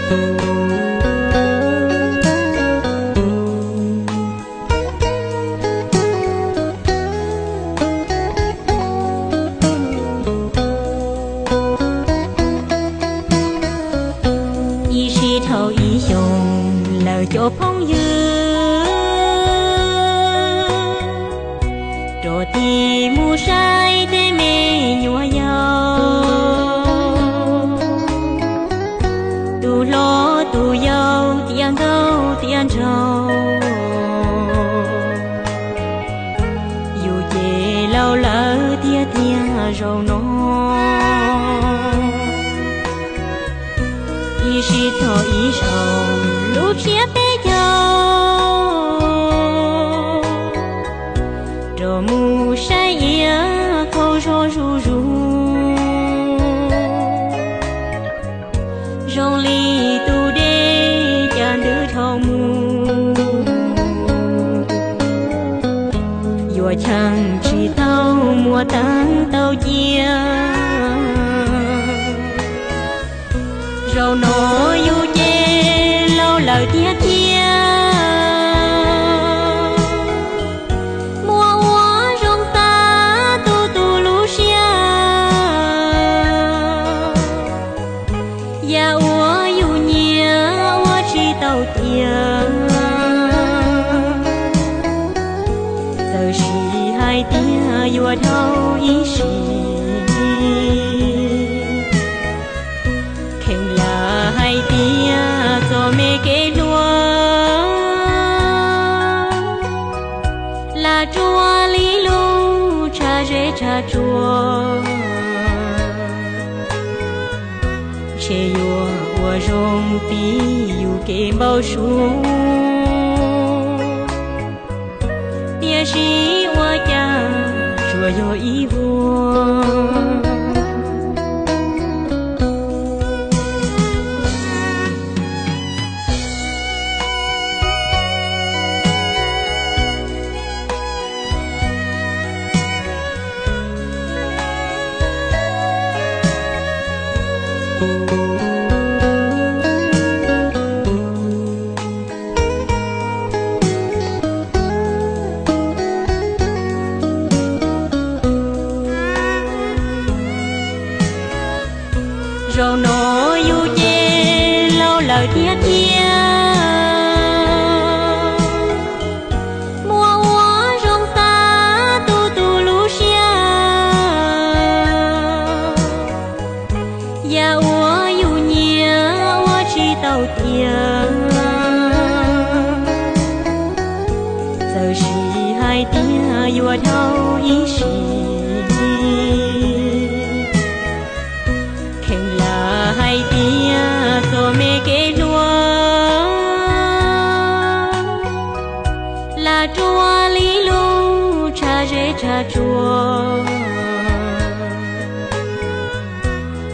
Ib sij dhau ib xyoos lawm cov phooj ywg, rov tig mus saib tej me nyuam yaus, tus hlob tus yau tiav nkauj tiav nraug. Yus ces laus lawm tiag tiag zaum no, ib sij txog ib zaug lub siab peb caug, rov mus saib iav qaug zog zuj zus, zoo li tus dej cas ntws dhau mus, yuav cheem tsis tau muaj teeb tau cia. Zaum no yus ces laus lawm tiag tiag, muaj ua zoo xav tu tu lub siab. Yam uas yus nyiam ua tsis tau tiag, txawm sis hais tias yuav dhau ib sim, kheev lam hais tias txom me kev hluas, lam ruaj li lub tshav zeb tshav tsuas, ntshe yuav ua zoo pib yus kev npau suav, tiam sis ua cas tsuas yog ib vuag. Zaum no yus ces laus lawm tiag tiag, muaj ua zoo xav tu tu lub siab. Yam uas yus nyiam ua tsis tau tiag, txawm sis hais tias yuav dhau ib sim, kheev lam hais tias txom me kev hluas, lam ruaj li lub tshav zeb tshav tsuas,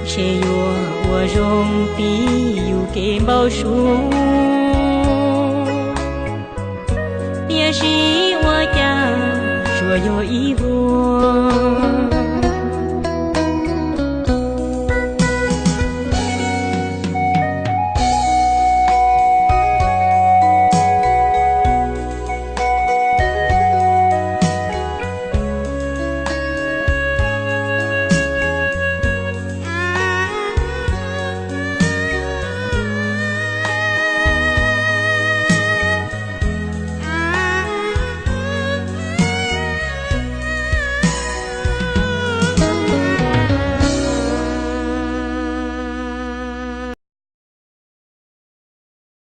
ntshe yuav ua zoo pib yus kev npau suav, tiam sis ua cas tsuas yog ib vuag.